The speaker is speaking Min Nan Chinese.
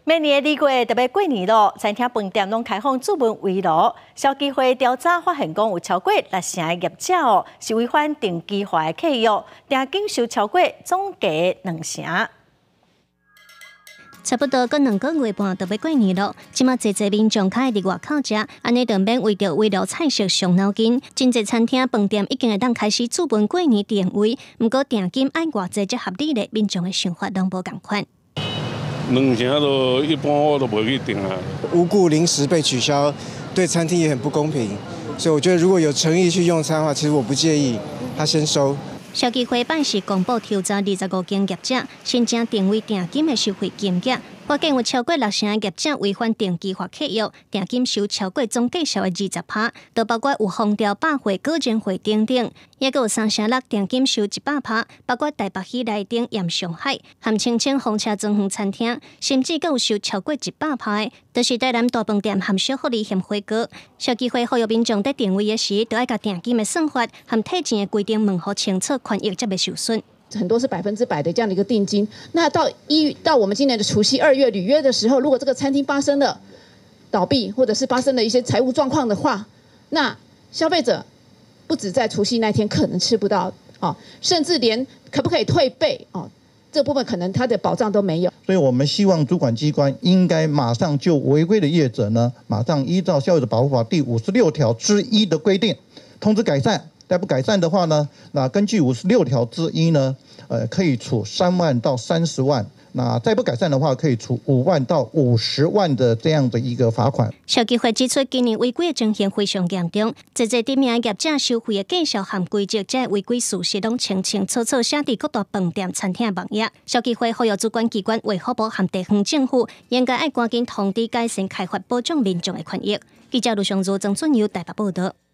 每年的2月就欲過年囉，餐廳飯店攏開放注文圍爐。消基會調查發現，講有超過六成的業者哦，是違反定期化的契約，定金收超過總價兩成。差不多閣2個月半就欲過年囉，這馬濟濟民眾較會佇外口食，按呢就毋免為著圍爐菜色傷腦筋。真濟餐廳飯店已經會當開始注文過年訂位，毋過訂金愛偌濟才合理咧？民眾的想法攏無仝款。兩成都一般我都袂去訂啊。無故臨時被取消，對餐廳也很不公平。所以我覺得如果有誠意去用餐的話，其實我不介意他先收。消基會拜四公布抽查25間業者申請訂位訂金的收費金額，發現有超過六成的業者違反定期化契約，訂金收超過總價數的20%，就包括有豐兆百貨、果仁會等等，抑閣有三成六訂金收100%，包括台北喜來登、鹽上海、和青青風車莊園餐廳，甚至閣有收超過100%的，就是台南大飯店和小福利鹹火鍋。消基會呼籲民眾佇訂位的時，著愛共訂金的算法和退錢的規定問予清楚，權益才袂受損。很多是100%的這樣的一個定金，那到我們今年的除夕2月履約的時候，如果這個餐廳發生了倒閉，或者是發生了一些財務狀況的話，那消費者不止在除夕那天可能吃不到哦，甚至連可不可以退費哦，這部分可能他的保障都沒有。所以我們希望主管機關應該馬上就違規的業者呢，馬上依照消費者保護法第56條之1的規定，通知改善。再不改善的話呢，那根據56條之1呢，可以處3萬到30萬。那再不改善的話，可以處5萬到50萬的這樣的一個罰款。消基會指出，今年違規的情形非常嚴重，濟濟知名業者收費的價數和規則，這違規事實攏清清楚楚寫佇各大飯店、餐廳網頁。消基會呼籲主管機關、衛福部和地方政府，應該愛趕緊通知改善開發，保障民眾的權益。記者盧尚如、曾俊佑台北報道。